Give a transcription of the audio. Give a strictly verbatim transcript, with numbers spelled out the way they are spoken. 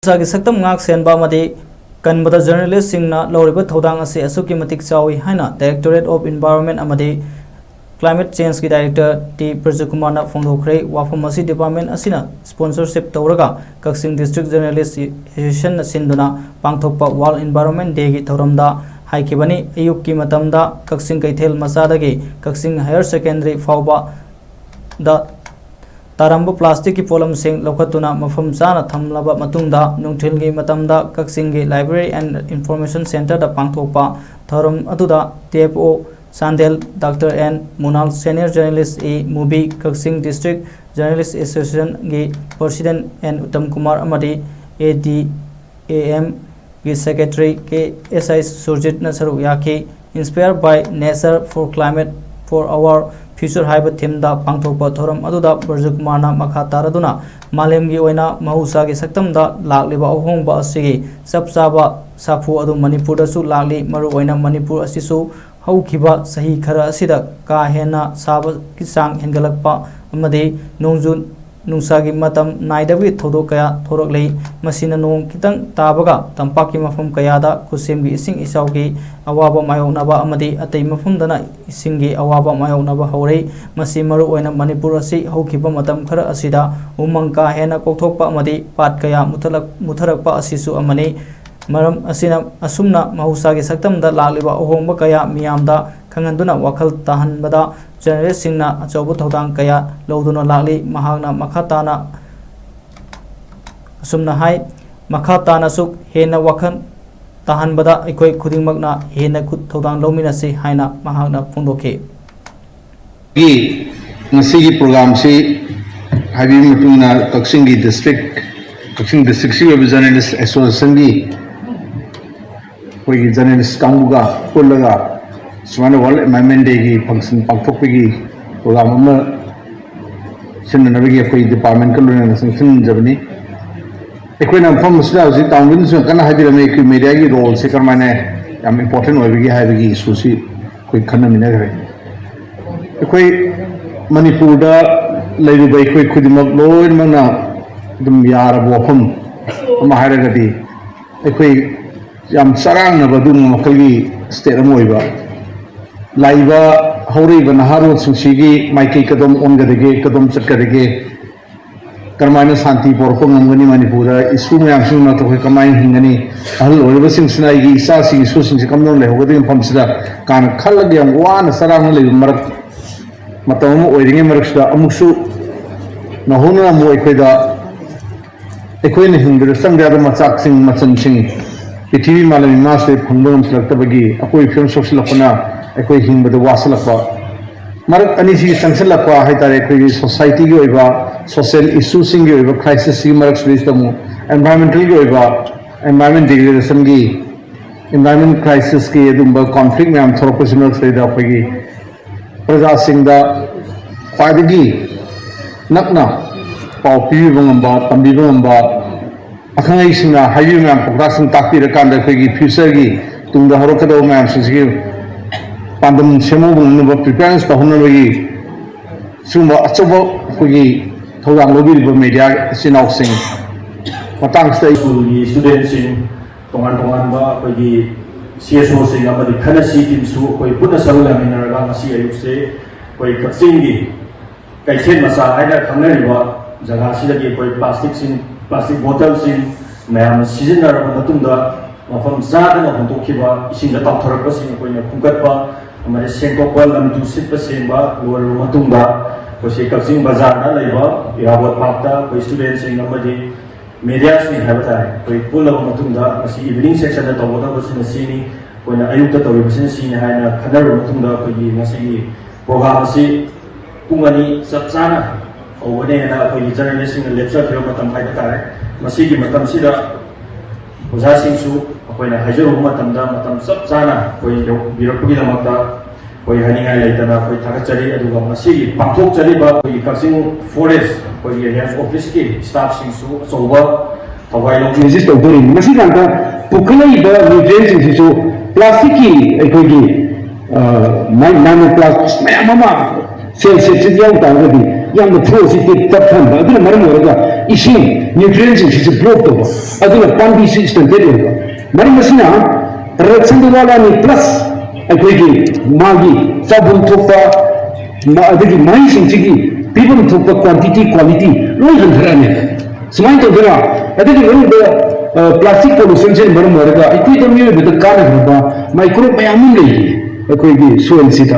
ꯃꯍꯧꯁꯥꯒꯤ ꯁꯛꯇꯝ ꯉꯥꯛ ꯁꯦꯟꯕ ꯑꯃꯗꯤ ꯀꯟꯕꯗ ꯖꯔꯅꯦꯂꯤꯁꯁꯤꯡꯅ ꯂꯧꯔꯤꯕ ꯊꯧꯗꯥꯡ ꯑꯁꯤ ꯑꯁꯨꯛꯀꯤ ꯃꯇꯤꯛ ꯆꯥꯎꯏ ꯍꯥꯏꯅ Directorate of Environment ꯑꯃꯗꯤ Climate Changeꯀꯤ Director ꯇꯤ ꯕ꯭ꯔꯖꯀꯨꯃꯥꯔꯅ ꯐꯣꯡꯗꯣꯛꯈ꯭ꯔꯦ꯫ ꯋꯥꯐꯝ ꯑꯁꯤ department ꯑꯁꯤꯅ sponsorship ꯇꯧꯔꯒ Kakching District Journalist Associationꯅ ꯁꯤꯟꯗꯨꯅ ꯄꯥꯡꯊꯣꯛꯄ World Environment Dayꯒꯤ ꯊꯧꯔꯝꯗ ꯍꯥꯏꯈꯤꯕꯅꯤ꯫ ꯑꯌꯨꯛꯀꯤ ꯃꯇꯝꯗ ꯀꯛꯆꯤꯡ ꯀꯩꯊꯦꯜ ꯃꯆꯥꯗꯒꯤ ꯀꯛꯆꯤꯡ Higher Secondary ꯐꯥꯎꯕꯗ ꯇꯥꯔꯝꯕ plasticꯀꯤ ꯄꯣꯠꯂꯝꯁꯤꯡ ꯂꯧꯈꯠꯇꯨꯅ ꯃꯐꯝ ꯆꯥꯅ ꯊꯝꯂꯕ ꯃꯇꯨꯡꯗ, ꯅꯨꯡꯊꯤꯜꯒꯤ ꯃꯇꯝꯗ ꯀꯛꯆꯤꯡꯒꯤ Library and Information Centreꯗ ꯄꯥꯡꯊꯣꯛꯄ ꯊꯧꯔꯝ ꯑꯗꯨꯗ T F O Chandel Doctor N Munal, Senior Journalist E Mubi, Kakching District Journalist Associationꯒꯤ President ꯑꯦꯟ ꯎꯠꯇꯝ ꯀꯨꯃꯥꯔ ꯑꯃꯗꯤ ꯑꯦ ꯗꯤ ꯑꯦ ꯑꯦꯝꯒꯤ Secretary ꯀꯦ ꯑꯦꯁ ꯑꯥꯏ ꯁꯨꯔꯖꯤꯠꯅ ꯁꯔꯨꯛ ꯌꯥꯈꯤ꯫ Inspired by Nature for Climate for Our Future ꯍꯥꯏꯕ themeꯗ ꯄꯥꯡꯊꯣꯛꯄ ꯊꯧꯔꯝ ꯑꯗꯨꯗ ꯕ꯭ꯔꯖꯀꯨꯃꯥꯔꯅ ꯃꯈꯥ ꯇꯥꯔꯗꯨꯅ ꯃꯥꯂꯦꯝꯒꯤ ꯑꯣꯏꯅ ꯃꯍꯧꯁꯥꯒꯤ ꯁꯛꯇꯝꯗ ꯂꯥꯛꯂꯤꯕ ꯑꯍꯣꯡꯕ ꯑꯁꯤꯒꯤ ꯆꯞ ꯆꯥꯕ ꯁꯥꯐꯨ ꯑꯗꯨ ꯃꯅꯤꯄꯨꯔꯗꯁꯨ ꯂꯥꯛꯂꯤ꯫ ꯃꯔꯨꯑꯣꯏꯅ ꯃꯅꯤꯄꯨꯔ ꯑꯁꯤꯁꯨ ꯍꯧꯈꯤꯕ ꯆꯍꯤ ꯈꯔ ꯑꯁꯤꯗ ꯀꯥ ꯍꯦꯟꯅ ꯁꯥꯕꯒꯤ ꯆꯥꯡ ꯍꯦꯟꯒꯠꯂꯛꯄ ꯑꯃꯗꯤ ꯅꯣꯡꯖꯨ ꯅꯨꯡꯁꯥꯒꯤ ꯃꯇꯝ ꯅꯥꯏꯗꯕꯒꯤ ꯊꯧꯗꯣꯛ ꯀꯌꯥ ꯊꯣꯔꯛꯂꯤ꯫ ꯃꯁꯤꯅ ꯅꯣꯡ ꯈꯤꯇꯪ ꯇꯥꯕꯒ ꯇꯝꯄꯥꯛꯀꯤ ꯃꯐꯝ ꯀꯌꯥꯗ ꯈꯨꯠꯁꯦꯝꯒꯤ ꯏꯁꯤꯡ ꯏꯆꯥꯎꯒꯤ ꯑꯋꯥꯕ ꯃꯥꯌꯣꯛꯅꯕ ꯑꯃꯗꯤ ꯑꯇꯩ ꯃꯐꯝꯗꯅ ꯏꯁꯤꯡꯒꯤ ꯑꯋꯥꯕ ꯃꯥꯌꯣꯛꯅꯕ ꯍꯧꯔꯛꯏ꯫ ꯃꯁꯤ ꯃꯔꯨꯑꯣꯏꯅ ꯃꯅꯤꯄꯨꯔ ꯑꯁꯤ ꯍꯧꯈꯤꯕ ꯃꯇꯝ ꯈꯔ ꯑꯁꯤꯗ ꯎꯃꯪ ꯀꯥ ꯍꯦꯟꯅ ꯀꯣꯛꯊꯣꯛꯄ ꯑꯃꯗꯤ ꯄꯥꯠ ꯀꯌꯥ ꯃꯨꯊꯠꯂꯛ-, ꯃꯨꯊꯔꯛꯄ ꯑꯁꯤꯁꯨ ꯑꯃꯅꯤ꯫ ꯃꯔꯝ ꯑꯁꯤꯅ ꯑꯁꯨꯝꯅ ꯃꯍꯧꯁꯥꯒꯤ ꯁꯛꯇꯝꯗ ꯂꯥꯛꯂꯤꯕ ꯑꯍꯣꯡꯕ ꯀꯌꯥ ꯃꯤꯌꯥꯝꯗ ꯈꯪꯍꯟꯗꯨꯅ ꯋꯥꯈꯜ ꯇꯥꯍꯟꯕꯗ journalistꯁꯤꯡꯅ ꯑꯆꯧꯕ ꯊꯧꯗꯥꯡ ꯀꯌꯥ ꯂꯧꯗꯨꯅ ꯂꯥꯛꯂꯤ꯫ ꯃꯍꯥꯛꯅ ꯃꯈꯥ ꯇꯥꯅ ꯑꯁꯨꯝꯅ ꯍꯥꯏ, ꯃꯈꯥ ꯇꯥꯅꯁꯨ ꯍꯦꯟꯅ ꯋꯥꯈꯜ ꯇꯥꯍꯟꯕꯗ ꯑꯩꯈꯣꯏ ꯈꯨꯗꯤꯡꯃꯛꯅ ꯍꯦꯟꯅ ꯈꯨꯠ ꯊꯧꯗꯥꯡ ꯂꯧꯃꯤꯟꯅꯁꯤ ꯍꯥꯏꯅ ꯃꯍꯥꯛꯅ ꯐꯣꯡꯗꯣꯛꯈꯤ꯫ ꯒꯤ ꯉꯁꯤꯒꯤ programꯁꯤ ꯍꯥꯏꯕꯤꯕ ꯃꯇꯨꯡ ꯏꯟꯅ ꯀꯛꯆꯤꯡꯒꯤ district, ꯀꯛꯆꯤꯡ districtꯀꯤ ꯑꯣꯏꯕ journalist associationꯒꯤ ꯑꯩꯈꯣꯏꯒꯤ journalist ꯀꯥꯡꯕꯨꯒ ꯄꯨꯜꯂꯒ ꯁꯨꯃꯥꯏꯅ World Environment Dayꯒꯤ function ꯄꯥꯡꯊꯣꯛꯄꯒꯤ program ꯑꯃ ꯁꯤꯟꯅꯅꯕꯒꯤ ꯑꯩꯈꯣꯏ departmentꯀ ꯂꯣꯏꯅꯅ ꯆꯪꯁꯤꯟꯖꯕꯅꯤ꯫ ꯑꯩꯈꯣꯏꯅ ꯃꯐꯝ ꯑꯁꯤꯗ ꯍꯧꯖꯤꯛ ꯇꯥꯎꯟꯒꯤꯅꯁꯨ ꯌꯥꯝ ꯀꯟꯅ ꯍꯥꯏꯕꯤꯔꯝꯃꯤ, ꯑꯩꯈꯣꯏ mediaꯒꯤ roleꯁꯦ ꯀꯔꯝꯍꯥꯏꯅ ꯌꯥꯝ important ꯑꯣꯏꯕꯒꯦ ꯍꯥꯏꯕꯒꯤ issueꯁꯤ ꯑꯩꯈꯣꯏ ꯈꯟꯅꯃꯤꯟꯅꯈ꯭ꯔꯦ꯫ ꯑꯩꯈꯣꯏ ꯃꯅꯤꯄꯨꯔꯗ ꯂꯩꯔꯤꯕ ꯑꯩꯈꯣꯏ ꯈꯨꯗꯤꯡꯃꯛ ꯂꯣꯏꯅꯃꯛꯅ ꯑꯗꯨꯝ ꯌꯥꯔꯕ ꯋꯥꯐꯝ ꯑꯃ ꯍꯥꯏꯔꯒꯗꯤ, ꯑꯩꯈꯣꯏ ꯌꯥꯝ ꯆꯔꯥꯡꯅꯕ ꯑꯗꯨꯒꯨꯝꯕ ꯃꯈꯜꯒꯤ ꯁ꯭ꯇꯦꯠ ꯑꯃ ꯑꯣꯏꯕ, ꯂꯥꯛꯏꯕ ꯍꯧꯔꯛꯏꯕ ꯅꯍꯥꯔꯣꯜꯁꯤꯡꯁꯤꯒꯤ ꯃꯥꯏꯀꯩ ꯀꯗꯣꯝ ꯑꯣꯟꯒꯗꯒꯦ, ꯀꯗꯣꯝ ꯆꯠꯀꯗꯒꯦ, ꯀꯔꯝꯍꯥꯏꯅ ꯁꯥꯟꯇꯤ ꯄꯣꯔꯛꯄ ꯉꯝꯒꯅꯤ, ꯃꯅꯤꯄꯨꯔꯗ ꯏꯁꯨ ꯃꯌꯥꯝꯁꯤꯒꯤ ꯃꯔꯛꯇ ꯑꯩꯈꯣꯏ ꯀꯝꯃꯥꯏꯅ ꯍꯤꯡꯒꯅꯤ, ꯑꯍꯜ ꯑꯣꯏꯔꯕꯁꯤꯡꯁꯤꯅ ꯑꯩꯒꯤ ꯏꯆꯥꯁꯤꯡ ꯏꯁꯨꯁꯤꯡꯁꯤ ꯀꯝꯗꯧꯅ ꯂꯩꯍꯧꯒꯗꯒꯦ ꯃꯐꯝꯁꯤꯗ ꯀꯥꯏꯅ ꯈꯜꯂꯒ ꯌꯥꯝ ꯋꯥꯅ ꯆꯔꯥꯡꯅ ꯂꯩꯕ ꯃꯔꯛ, ꯃꯇꯝ ꯑꯃ ꯑꯣꯏꯔꯤꯉꯩ ꯃꯔꯛꯁꯤꯗ ꯑꯃꯨꯛꯁꯨ ꯅꯧꯍꯧꯅꯅ ꯑꯃꯨꯛ ꯑꯩꯈꯣꯏꯗ ꯑꯩꯈꯣꯏꯅ ꯍꯤꯡꯕꯗ ꯆꯪꯗ ꯌꯥꯗꯕ ꯃꯆꯥꯛꯁꯤꯡ, ꯃꯆꯜꯁꯤꯡ ꯄ꯭ꯔꯤꯊꯤꯕꯤ ꯃꯥꯂꯦꯝ ꯏꯃꯥꯁꯤꯗ ꯐꯪꯕ ꯉꯝꯁꯤꯜꯂꯛꯇꯕꯒꯤ ꯑꯩꯈꯣꯏ ꯐꯤꯕꯝ ꯁꯣꯛꯁꯤꯜꯂꯛꯄꯅ ꯑꯩꯈꯣꯏ ꯍꯤꯡꯕꯗ ꯋꯥꯁꯤꯜꯂꯛꯄ, ꯃꯔꯛ ꯑꯅꯤꯁꯤꯒꯤ ꯆꯪꯁꯤꯜꯂꯛꯄ ꯍꯥꯏꯇꯥꯔꯦ, ꯑꯩꯈꯣꯏꯒꯤ ꯁꯣꯁꯥꯏꯇꯤꯒꯤ ꯑꯣꯏꯕ ꯁꯣꯁꯤꯌꯦꯜ ꯏꯁꯨꯁꯤꯡꯒꯤ ꯑꯣꯏꯕ ꯀ꯭ꯔꯥꯏꯁꯤꯁꯀꯤ ꯃꯔꯛꯁꯤꯗꯩꯁꯤꯗ ꯑꯃꯨꯛ ꯑꯦꯟꯚꯥꯏꯔꯣꯟꯃꯦꯟꯇꯦꯜꯒꯤ ꯑꯣꯏꯕ, ꯑꯦꯟꯚꯥꯏꯔꯣꯟꯃꯦꯟ ꯗꯤꯒ꯭ꯔꯦꯗꯦꯁꯟꯒꯤ, ꯑꯦꯟꯚꯥꯏꯔꯣꯟꯃꯦꯟ ꯀ꯭ꯔꯥꯏꯁꯤꯁꯀꯤ ꯑꯗꯨꯒꯨꯝꯕ ꯀꯣꯟꯐ꯭ꯂꯤꯛ ꯃꯌꯥꯝ ꯊꯣꯛꯂꯛꯄꯁꯤ ꯃꯔꯛꯁꯤꯗꯩꯗ ꯑꯩꯈꯣꯏꯒꯤ ꯄ꯭ꯔꯖꯥꯁꯤꯡꯗ ꯈ꯭ꯋꯥꯏꯗꯒꯤ ꯅꯛꯅ ꯄꯥꯎ ꯄꯤꯕꯤꯕ ꯉꯝꯕ, ꯇꯝꯕꯤꯕ ꯉꯝꯕ, ꯑꯈꯪ ꯑꯍꯩꯁꯤꯡꯅ ꯍꯥꯏꯕꯤꯕ ꯃꯌꯥꯝ ꯄꯥꯎꯇꯥꯛꯁꯤꯡ ꯇꯥꯛꯄꯤꯔꯀꯥꯟꯗ ꯑꯩꯈꯣꯏꯒꯤ ꯐ꯭ꯌꯨꯆꯔꯒꯤ ꯇꯨꯡꯗ ꯍꯧꯔꯛꯀꯗꯕ ꯃꯌꯥꯝꯁꯤꯡꯁꯤꯒꯤ ꯄꯥꯟꯗꯝ ꯁꯦꯝꯍꯧꯕ ꯉꯝꯅꯕ ꯄ꯭ꯔꯤꯄꯦꯌꯔꯦꯟꯁ ꯇꯧꯍꯧꯅꯕꯒꯤ ꯁꯤꯒꯨꯝꯕ ꯑꯆꯧꯕ ꯑꯩꯈꯣꯏꯒꯤ ꯊꯧꯗꯥꯡ ꯂꯧꯕꯤꯔꯤꯕ ꯃꯦꯗꯤꯌꯥ ꯏꯆꯤꯟ ꯏꯅꯥꯎꯁꯤꯡ ꯃꯇꯥꯡꯁꯤꯗ ꯑꯩ ꯁ꯭ꯀꯨꯜꯒꯤ ꯁ꯭ꯇꯨꯗꯦꯟꯁꯤꯡ, ꯇꯣꯉꯥꯟ ꯇꯣꯉꯥꯟꯕ ꯑꯩꯈꯣꯏꯒꯤ ꯁꯤ ꯑꯦꯁ ꯑꯣꯁꯤꯡ ꯑꯃꯗꯤ ꯈꯟꯅꯁꯤ ꯇꯤꯝꯁꯨ ꯑꯩꯈꯣꯏ ꯄꯨꯟꯅ ꯁꯔꯨꯛ ꯌꯥꯃꯤꯟꯅꯔꯒ ꯉꯁꯤ ꯑꯌꯨꯛꯁꯦ ꯑꯩꯈꯣꯏ ꯀꯛꯆꯤꯡꯒꯤ ꯀꯩꯊꯦꯜ ꯃꯆꯥ ꯍꯥꯏꯅ ꯈꯪꯅꯔꯤꯕ ꯖꯒꯥꯁꯤꯗꯒꯤ ꯑꯩꯈꯣꯏ ꯄ꯭ꯂꯥꯁꯇꯤꯛꯁꯤꯡ, ꯄ꯭ꯂꯥꯁꯇꯤꯛ ꯕꯣꯇꯜꯁꯤꯡ ꯃꯌꯥꯝꯅ ꯁꯤꯖꯤꯟꯅꯔꯕ ꯃꯇꯨꯡꯗ ꯃꯐꯝ ꯆꯥꯗꯅ ꯍꯨꯟꯗꯣꯛꯈꯤꯕ, ꯏꯁꯤꯡꯗ ꯇꯥꯎꯊꯔꯛꯄꯁꯤꯡ ꯑꯩꯈꯣꯏꯅ ꯈꯨꯝꯒꯠꯄ ꯑꯃꯗꯤ ꯁꯦꯡꯗꯣꯛꯄ, ꯂꯝ ꯇꯨ ꯁꯤꯠꯄ ꯁꯦꯡꯕ ꯂꯣꯏꯔꯕ ꯃꯇꯨꯡꯗ ꯑꯩꯈꯣꯏꯁꯤ ꯀꯛꯆꯤꯡ ꯕꯖꯥꯔꯗ ꯂꯩꯕ ꯏꯔꯥꯕꯣꯠ ꯄꯥꯔꯛꯇ ꯑꯩꯈꯣꯏ ꯁ꯭ꯇꯨꯗꯦꯟꯁꯤꯡ ꯑꯃꯗꯤ ꯃꯦꯗꯤꯌꯥꯁꯤꯡ ꯍꯥꯏꯕ ꯇꯥꯔꯦ, ꯑꯩꯈꯣꯏ ꯄꯨꯜꯂꯕ ꯃꯇꯨꯡꯗ ꯉꯁꯤ ꯏꯚꯤꯅꯤꯡ ꯁꯦꯁꯟꯗ ꯇꯧꯒꯗꯕꯁꯤꯡ ꯑꯁꯤꯅꯤ꯫ ꯑꯩꯈꯣꯏꯅ ꯑꯌꯨꯛꯇ ꯇꯧꯔꯤꯕꯁꯤꯅ ꯁꯤꯅꯤ ꯍꯥꯏꯅ ꯈꯟꯅꯔꯕ ꯃꯇꯨꯡꯗ ꯑꯩꯈꯣꯏꯒꯤ ꯉꯁꯤꯒꯤ ꯄ꯭ꯔꯣꯒ꯭ꯔꯥꯝ ꯑꯁꯤ ꯄꯨꯡ ꯑꯅꯤ ꯆꯞ ꯆꯥꯅ ꯍꯧꯒꯅꯦꯅ ꯑꯩꯈꯣꯏꯒꯤ ꯖꯔꯅꯦꯂꯤꯁꯁꯤꯡꯅ ꯂꯦꯞꯆꯈꯤꯕ ꯃꯇꯝ ꯍꯥꯏꯕ ꯇꯥꯔꯦ꯫ ꯃꯁꯤꯒꯤ ꯃꯇꯝꯁꯤꯗ ꯑꯣꯖꯥꯁꯤꯡꯁꯨ ꯑꯩꯈꯣꯏꯅ ꯍꯥꯏꯖꯔꯨꯕ ꯃꯇꯝꯗ ꯃꯇꯝ ꯆꯞ ꯆꯥꯅ ꯑꯩꯈꯣꯏ ꯌꯧꯕꯤꯔꯛꯄꯒꯤꯗꯃꯛꯇ ꯑꯩꯈꯣꯏ ꯍꯥꯏꯅꯤꯡꯉꯥꯏ ꯂꯩꯇꯅ ꯑꯩꯈꯣꯏ ꯊꯥꯒꯠꯆꯔꯤ꯫ ꯑꯗꯨꯒ ꯃꯁꯤꯒꯤ ꯄꯥꯡꯊꯣꯛꯆꯔꯤꯕ ꯑꯩꯈꯣꯏꯒꯤ ꯀꯛꯆꯤꯡ ꯐꯣꯔꯦꯁ ꯑꯩꯈꯣꯏꯒꯤ ꯔꯦꯟꯖ ꯑꯣꯐꯤꯁꯀꯤ ꯁ꯭ꯇꯥꯐꯁꯤꯡꯁꯨ ꯑꯆꯧꯕ ꯊꯋꯥꯏ ꯂꯧꯕꯤ꯫ ꯔꯤꯖꯤꯁ ꯇꯧꯗꯣꯔꯤꯕꯅꯤ꯫ ꯃꯁꯤ ꯀꯥꯟꯗ ꯄꯨꯈꯠꯂꯛꯏꯕ ꯅ꯭ꯌꯨꯇ꯭ꯔꯤꯌꯦꯟꯁꯤꯡꯁꯤꯁꯨ ꯄ꯭ꯂꯥꯁꯇꯤꯛꯀꯤ ꯑꯩꯈꯣꯏꯒꯤ ꯅꯥꯏꯅꯣ ꯄ꯭ꯂꯥꯁ ꯃꯌꯥꯝ ꯑꯃ ꯁꯦꯜ ꯁꯦꯠꯁꯤ ꯌꯥꯎ ꯇꯥꯔꯒꯗꯤ ꯌꯥꯝꯅ ꯐ꯭ꯂꯣꯁꯤ ꯇꯞ ꯊꯟꯕ꯫ ꯑꯗꯨꯅ ꯃꯔꯝ ꯑꯣꯏꯔꯒ ꯏꯁꯤꯡ ꯅ꯭ꯌꯨꯇ꯭ꯔꯤꯌꯦꯟꯁꯤꯡꯁꯤꯁꯨ ꯕ꯭ꯂꯣꯛ ꯇꯧꯕ, ꯑꯗꯨꯅ ꯄꯥꯝꯕꯤꯁꯨ ꯁ꯭ꯇꯟꯇꯦꯠ ꯑꯣꯏꯕ꯫ ꯃꯔꯝ ꯑꯁꯤꯅ ꯄ꯭ꯔꯗꯛꯁꯟꯗ ꯋꯥꯠꯂꯅꯤ, ꯄ꯭ꯂꯁ ꯑꯩꯈꯣꯏꯒꯤ ꯃꯥꯒꯤ ꯆꯥꯐꯝ ꯊꯣꯛꯄ, ꯃ-, ꯑꯗꯒꯤ ꯃꯍꯩꯁꯤꯡꯁꯤꯒꯤ ꯄꯤꯐꯝ ꯊꯣꯛꯄ ꯀ꯭ꯋꯥꯟꯇꯤꯇꯤ, ꯀ꯭ꯋꯥꯂꯤꯇꯤ ꯂꯣꯏ ꯍꯟꯊꯔꯛꯑꯅꯤ꯫ ꯁꯨꯃꯥꯏꯅ ꯇꯧꯗꯅ ꯑꯗꯨꯒꯤ ꯃꯅꯨꯡꯗ ꯄ꯭ꯂꯥꯁꯇꯤꯛ ꯄꯣꯂꯨꯁꯟꯁꯤꯅ ꯃꯔꯝ ꯑꯣꯏꯔꯒ ꯑꯩꯈꯣꯏꯗ ꯃꯤꯑꯣꯏꯕꯗ ꯀꯥꯟꯅꯗ꯭ꯔꯕ ꯃꯥꯏꯀ꯭ꯔꯣꯕ ꯃꯌꯥꯝ ꯑꯃ ꯂꯩꯔꯤ ꯑꯩꯈꯣꯏꯒꯤ ꯁꯣꯏꯜꯁꯤꯗ꯫